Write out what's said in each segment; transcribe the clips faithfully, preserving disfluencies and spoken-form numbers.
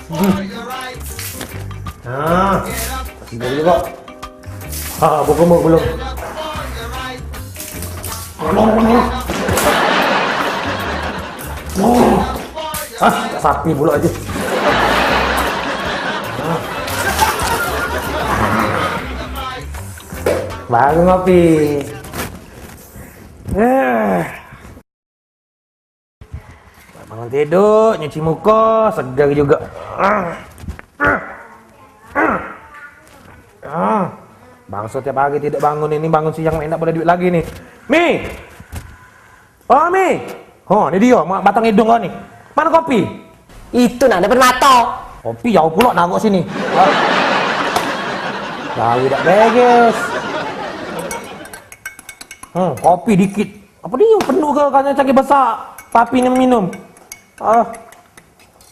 Hmm. Nah, kasih dulu kok. Ah, buku mau belum. Ah, sapi pula aja. Baru ngopi. Eh. Bangun tiduk, nyuci muka, segar juga. Ah. Bangso tiap hari tiduk bangun ini, bangun siang mak indak boleh duit lagi nih. Mi! Oh, Mi! Oh, ni dia, mak batang hidung kau ni. Mana kopi? Itu nah, depan mata. Kopi jauh pula nagok sini. Gawe dak beres. Hmm, kopi dikit. Apa dia penuh ke, katanya cagi besak. Papi ni minum. Ah.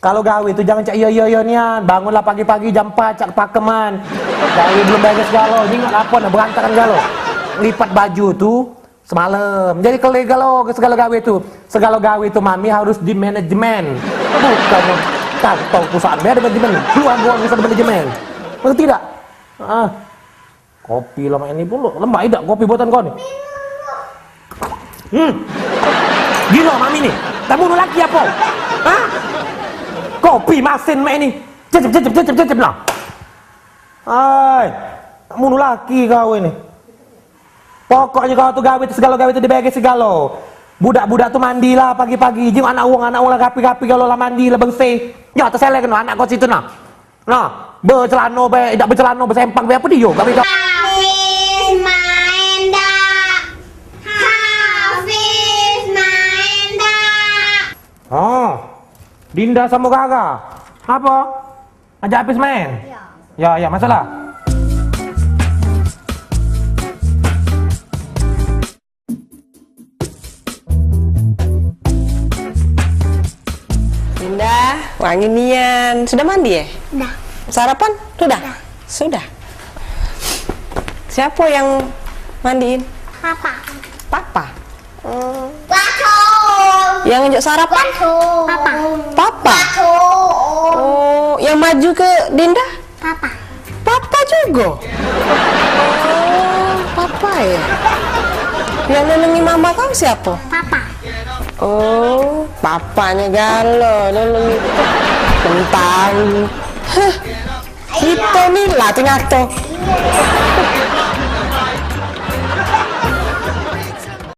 Kalau gawe tu jangan cak iyo iyo iyo nian. Bangunlah pagi-pagi jam empat cak pakeman. Gawe belum beres galo. Ingat apa nak berantakan galo. Lipat baju tu semalam. Jadi kele galo ke segalo gawe tu. Segalo gawe tu mami harus di manajemen. Bukan kantong perusahaan be ada manajemen. Keluar keluar bisa ada manajemen. Ngerti dak? Ah. Kopi lah mak ini pun lemak idak kopi buatan kau ni. Hmm. Gilo mami ni. Tak bunuh laki apa? Hah? Kopi masin mak ini. Cecep cecep cecep cecep lah. Ai. Tak bunuh laki kau ini. Pokoknya kau tu gawe tu segalo gawe tu diberes segalo. Budak-budak tu mandilah pagi-pagi. Jing anak wong, anak wong lah rapi-rapi galo lah mandi lah bersih. Ya tersele kena anak kau situ nah. Nah, becelano be, idak becelano besempang be apa dio gawe kau. Hafiz main dak? Hafiz main dak? Oh. Dinda sama Gaga. Apa? Ajak Hafiz main? Ya. Ya, ya, masalah. Indah, wangi nian. Sudah mandi ya? Sudah. Sarapan? Sudah? Sudah. Sudah. Siapa yang mandiin? Papa. Papa? Papa. Yang ngejak sarapan? Papa. Papa? Papa. Oh, yang maju ke Dinda? Papa. Papa juga? Oh, papa ya? Yang nulungi mama kau siapa? Papa. Oh, papanya galo nulungi. Kentang. Hah. Kita ni lah ternyata.